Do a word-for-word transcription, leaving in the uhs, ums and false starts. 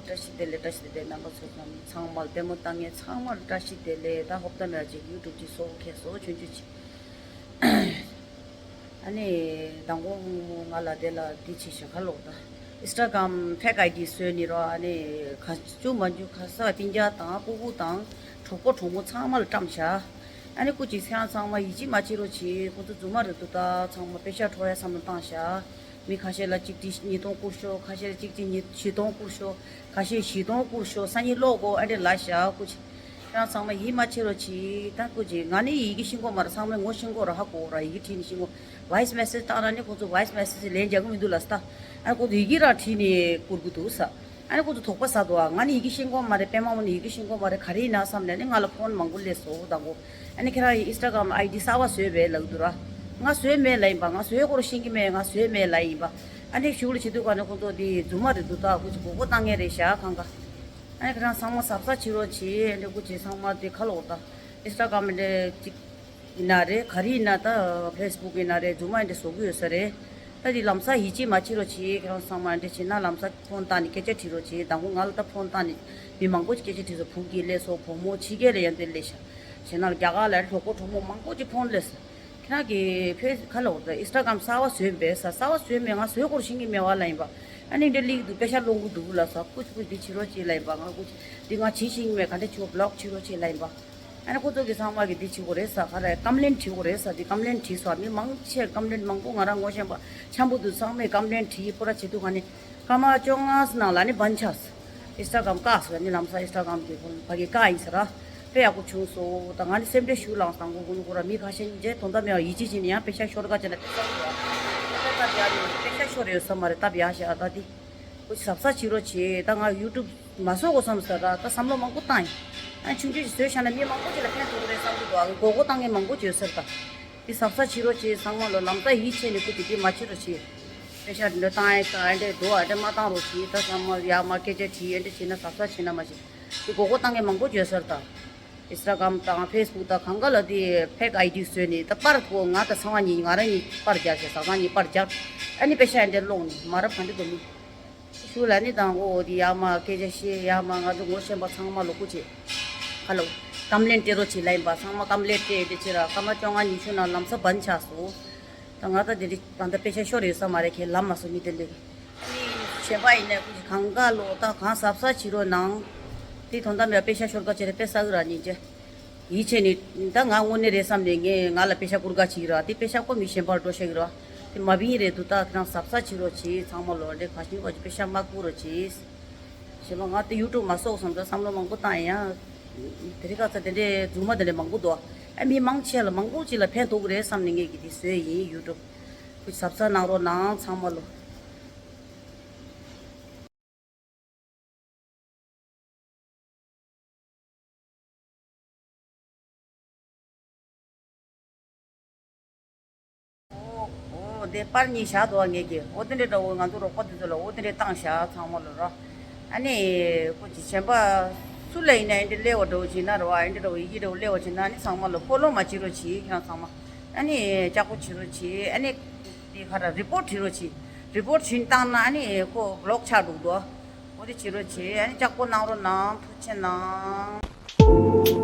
བཀྲ་ཤིས་བདེ་ལེགས། བཀྲ་ཤིས་བདེ་ལེགས། རྣམ་པ་ཚོ་ཚང་མ་ལ་པད་མོ་བཏང་མཁན་ཚང་མ་ལ་བཀྲ་ཤིས་བདེ་ལེགས། ད་ཧོབ་ཏ་མེད་ཅིག་ཡུ་ཊུབ་ཅིག་གསོ་ཁེ་སོ་ཆུང་ཆུང་ཅིག་ཨ་ནི་མདང་དགོང་ང་ལ་དེ་ལ་འདི་བྱེད་ཤག་ཁ་ལོག་ད། ཨིན་སི་ཊ་གྷ་རམ་ཕེག་ཨའི་ཌི་བཟོས་ནི་རོ། ཨ་ནི་ག་བཅུ་མ་འཇུ་ཁ་ས་སྤུན་ཀྱག་དང་སྤུ་གུ་དང་གྲོགས་པོ་གྲོགས་མོ་ཚང་མ་ལ་བཀྲམ་ཤག་ཨ་ནི་སྐུ་མཁྱེན་ཁྱེད་རང་ཚང་མ་ཡིད་ཆེས་མ་བྱེད་རོགས་བྱེད། ཁོ་ཚོ་རྫུན་མ་རེད་འདུག་ད་ཚང་མ་པེ་ཤག་འཕྲོག་ཡ་བསམ་བློ་བཏང་ཤག་མི་ཁ་ཤས་ལ་གཅིག་ཁྲི་ཉིས་སྟོང་བསྐུར་ཤོག་ཁ་ཤས་ལ་གཅིག་ཁྲི་ཉི་བཞི་སྟོང་བསྐུར་ཤོག་ཁ་ཤས་བཞི་སྟོང་བསྐུར་ཤོག་སང་ཉིན་ཀློག་དགོས་ཨ་འདྲས་ལབ་ཤག་སྐུ་མཁྱེན། ཁྱེད་རང་ཚང་མ་ཡིད་མ་ཆེས་རོགས་གྱིས། ད་སྐུ་མཁྱེན་ང་ནི་ཡི་གེ་ཤེས་ཀྱི་མ་རེད། ཚང་མས་ངོ་ཤེས་ཀྱི་རེད། ཧ་གོ་ར། ཡི་གེ་བྲིས་ནས་ཤེས་ཀྱི། ཝོ་ཡིས་མེ་སེ་ཇི་བཏང་ན་ནི་ཁོ་ཚོ་ཝོ་ཡིས་མེ་སེ་ཇི་ལན་རྒྱག་གི་མི་འདུག་ལབ་ས། ད་ཨ་ཁོ་ཚོ་ཡི་གེ་རང་བྲིས་ནས་བསྐུར་གི་འདུག་ས། ཨ་ནི་ཁོ་ཚོ་དོགས་པ་ཟ་འདུག་ཨ། ང་ནི་ཡི་གེ་ཤེས་ཀྱི་མ་རེད། པད་མ་མོ་ནི་ཡི་གེ་ཤེས་ཀྱི་མ་རེད། ག་རེ་ཡིན་ན་བསམ་ནས་ནི་ང་ལ་ཕོན་མང་པོ་སླེབས་སོང་དང་པོ། ཨ་ནི་ཁྱེད་རང་ཡི་ཨིན་སི་ཊ་གྷ་རམ་ཨའི་ཌི་གསར་པ་བཟོས་པས་ལབ་འདུག་ར། ང་བཟོས་མེད་ལབ་ཡིན་པ། ང་བཟོས་སྐོར་ཤེས་ཀྱི་མེད། ང་བཟོས་མེད་ལབ་ཡིན་པ། ཨ་ནི་གཞུག་ལ་བྱེད་དུས་ག་ནས་ཁོ་ཚོ་འདི་རྫུན་མ་རེད་འདུག་ད་ཁོ་ཚོ་མགོ་སྐོར་བཏང་མཁན་རེད་ཤག་གང་ག་ཨ་ནི་ཁྱེད་རང་ཚང་མ་གཟབ་གཟབ་བྱེད་རོགས་བྱེད། ཨ་ནི་སྐུ་མཁྱེན་ཚང་མ་དེ་ཁ་ལོག་ད། ཨིན་སི་ཊ་གྷ་རམ་འདྲ་གཅིག་ཡིན་ན་རེད། ག་རེ་ཡིན་ན་ད་ཕེ་སི་བུག་ཡིན་ན་རེད། རྫུན་མ་འདྲ་བཟོ་གི་ཡོད་ས་རེད། ད་དེ་ལམ་སང་ཡིད་ཆེས་མ་བྱེད་རོགས་བྱེད། ཁྱེད་རང་ཚང་མ་འདྲ་བྱེད་ན་ལམ་སང་ཕོན་བཏང་ནས་སྐད་ཆ་དྲིས་རོགས་བྱེད། དང་པོ་ང་ལ་ད་ཕོན་བཏང་ནས་མི་མང་པོ་ཞིག་སྐད་ཆ་དྲིས་སོང་། བུ་གིས་སླེབས་སོང་། བུ་མོ་ཕྱི་རྒྱལ་ལ་ཡང་དེ་སླེབས་ཤག་བྱས་ན་རྒྱ་གར་ལ་གྲོགས་པོ་གྲོགས་མོ་མང་པོ་ཞིག་ཕོན་སླེབས་སོང་། ཁྱེད་རང་གིས་ཕེ་ཁ་ལོག་ད་ཨིན་སི་ཊ་གྷ་རམ་གསར་པ་བཟོས་པས་ས། གསར་པ་བཟོས་མེད། ང་བཟོས་སྐོར་ཤེས་ཀྱི་མེད་པ་ལབ་ཡིན་པ། ཨ་ནི་འདྲ་སླེབས་འདུག་པེ་ཤག་སློང་གི་འདུག་ལབ་ས། སྐུ་མཁྱེན་སྐུ་མཁྱེན་འདི་བྱེད་རོགས་བྱེད་ལབ་ཡིན་པ། ང་སྐུ་མཁྱེན་འདི་ང་བྱེད་ཤེས་ཀྱི་མེད། ག་འདྲ་བྱེད། བི་ལོག་བྱེད་རོགས་བྱེད་ལབ་ཡིན་པ། ཨ་ནི་ཁོ་ཚོ་གིས་ཚང་མ་གིས་འདི་བྱེད་དགོས་རེད་ས། ག་རེ་ཀམ་པི་ལེན་བྲིས་དགོས་རེད་ས། འདི་ཀམ་པི་ལེན་བྲིས་སོང་། མི་མང་ཆེ་ཀམ་པི་ལེན་མང་པོ་ང་རང་ངོ་ཤེས་པ་འཆམ་པོ་འདུག་ཚང་མས་ཀམ་པི་ལེན་བྲིས་པོ་ར་བྱེད་དུས་ག་ནས། སྐར་མ་བཅོ་ལྔ་ནང་ལ་ནི་བན་ཆགས། ཨིན་སི་ཊ་གྷ་རམ་བཀག་སོང་། ནི་ལམ་སང་ཨིན་སི་ཊ་གྷ་རམ་གྱི་ཕ་གི་བཀག་ཡིན་ཟེར་ར། དཔེ་ཡག་པོ་བྱུང་སོང་། ད་ང་ནི་སེམས་ཁྲལ་ཞུ་ལངས་སོང་། དང་པོ་ཀུན་ཀུ་ར་མི་ཁ་ཤས་ཉིན་རྗེས་དོན་དག་མེད་པ་ཡིད་ཆེས་བྱས་ནས་ཡང་པེ་ཤག་ཤོར་ཁ་བྱས་ན་དཔེ་ཤག་ཤོར་ཡོད་ས་མ་རེད། སྟབས་ཡག་ཤག་ད་འདི་ཁོ་གཟབ་གཟབ་བྱེད་རོགས་བྱེད། ད་ང་ཡུ་ཊུབ་མ་བཟོ་དགོས་བསམ་ཟེར་ར། ད་བསམ་བློ་མང་པོ་བཏང་ཡིན། ཨ་ཆུང་ཆུང་ཞིག་བཟོས་བཞག་ན་མི་མང་པོ་ཅིག་ལ་ཕན་ཐོགས་རེད་བསམ་གྱི་འདུག་ཨ་མགོ་སྐོར་བཏང་མཁན་མང་པོ་ཅིག་ཡོད་ས་རེད་ད། འདི་གཟབ་གཟབ་བྱེད་རོགས་བྱེད། ཚང་མ་ལོ་ལམ་སང་ཡིད་ཆེས་ནས་ཁུ་དེ་དེ་མ་བྱེད་རོགས་བྱེད། པེ་ཤག་འདི་འདྲ་བཏང་ཡ་ས་ཨ་འདྲས་འདུག་ཨ་འདྲས་མ་བཏང་རོགས་བྱེད། ད་ཚང་མ་ཡག་མ་སྐད་ཆ་དྲིས་ཨ་འདྲས་བྱེད་ན་གཟབ་གཟབ་བྱེད་ན་མ་བྱེད། འདི་མགོ་སྐོར་བཏང་མཁན་མང་པོ་ཡོད་ས་རེད་ད། ཨིན་སི་ཊ་གྷ་རམ་དང་ཕེ་སི་བུག་དང་གང་ག་ལ་དེ་ཕེག་ཨའི་ཌི་བཟོས་ནས་ད་པར་ཁོ་ང་དང་ཚང་མ་གཉིས་ང་རང་གཉིས་པར་རྒྱག་བྱས། ཟ་ཁང་གཉིས་པར་རྒྱག་ཨ་ནི་པེ་ཤག་འདི་འདྲས་སློང་ནས་མ་རབས་ག་འདྲས་འདུག་མི། ཞུ་ལ་ནི་དང་འོ་དེ་ཡག་མ་སྐད་ཆ་བཤད། ཡག་མ་ང་ཚོ་ངོ་ཤེས་པ་ཚང་མ་ལོ་སྐུ་མཁྱེན། ཁ་ལོ། ཀམ་པི་ལེན་སྤྲད་རོགས་བྱེད་ལབ་ཡིན་པ། ཚང་མ་ཀམ་པི་ལེན་སྤྲད་དེ་ཕྱིར་ར་སྐར་མ་བཅོ་ལྔ་ཉི་ཤུ་ནང་ལམ་སང་བན་ཆགས་སོང་། ད་ང་ད་དེ་རིང་ད་ལྟ་པེ་ཤག་ཤོར་ཡོད་ས་མ་རེད། ཁྱེད་ལབ་མ་སོང་མི་དེ་འདྲས། ཨ་ནི་གཞན་པ་ཡིན་ནའི་སྐུ་མཁྱེན་གང་ག་ལོ་ད་གང་གཟབ་གཟབ་བྱེད་རོགས་གནང་། དེ་དོན་དག་མེད་པ་པེ་ཤག་ཤོར་ཁ་བྱས་རེད། དཔེ་བསགས་ཀྱི་ར་ཉིན་རྗེས། ཡིད་ཆེས་ནི་ད་ང་དངོས་གནས་རེད་བསམ་ནས་ངས་ང་ལ་པེ་ཤག་བསྐུར་ག་བྱེད་ཀྱི་ར། དེ་པེ་ཤག་ཁོ་མི་གཞན་པར་འགྲོ་ཤག་གི་ར། དེ་མ་བིན་རེད་འདུག་ད་ཁྱེད་རང་གཟབ་གཟབ་བྱེད་རོགས་བྱེད། ཚང་མ་ལོ་འདྲེ་ག་ཤིན་པ་ཅིག་པེ་ཤག་མ་བསྐུར་རོགས་བྱེད། གཞན་པ་ང་དེ་ཡུ་ཊུབ་མ་གསོག་བསམ་ད་བསམ་བློ་མང་པོ་བཏང་ཡང་། དེ་རིང་ཁ་ཚ་དེ་འདྲའི་རྫུན་མ་དེ་འདྲ་མང་པོ་འདུག་ཨ་མི་མང་ཆེ་ལ་མང་པོ་ཅིག་ལ་ཕན་ཐོགས་ཀྱི་རེད་བསམ་ནས་ངས་ཀྱི་དེ་བཟོས་ཡིན་ཡུ་ཊུབ། ཁོ་གཟབ་གཟབ་གནང་རོགས་གནང་ཚང་མ་ལོ། འོ་འོ་དེ་པར་གཉིས་བཞག་འདུག་ངེད་ཀྱིས། འོ་དེ་འདྲའི་འདྲ་བོ་ང་ཚོ་རོགས་པ་དེ་ཚོ་ལ་འོ་དེ་འདྲའི་བཏང་བཞག་ཚང་མ་ལ་རོ། ཨ་ནི་ཁོ་ཅི་གཞན་པ་སུ་ལ་ཡིན་ན་ཨེ་འདྲ་སླེབས་པ་འདྲ་བོ་བྱེད་ན་རོ། ཨེ་འདྲ་འདྲ་བོ་ཡི་གེ་འདྲ་བོ་སླེབས་པ་བྱེད་ན་ཨ་ནི་ཚང་མ་ལ་ཕོ་ལོ་མ་བྱེད་རོགས་བྱེད། ཁྱེད་རང་ཚང་མ་ཨ་ནི་ལྕགས་པོ་བྱེད་རོགས་བྱེད། ཨ་ནི་དེ་ག་ར་རི་པོར་ཊི་བྲིས་རོགས་བྱེད། རི་པོར་ཊི་བྲིས་བཏང་ན་ཨ་ནི་ཁོ་བི་ལོག་ཆགས་འགྲོ་འདུག་འོ་དེ་བྱེད་རོགས་བྱེད། ཨ་ནི་ལྕགས་པོ་གནང་རོགས་གནང་། ཐུགས་རྗེ་གནང་།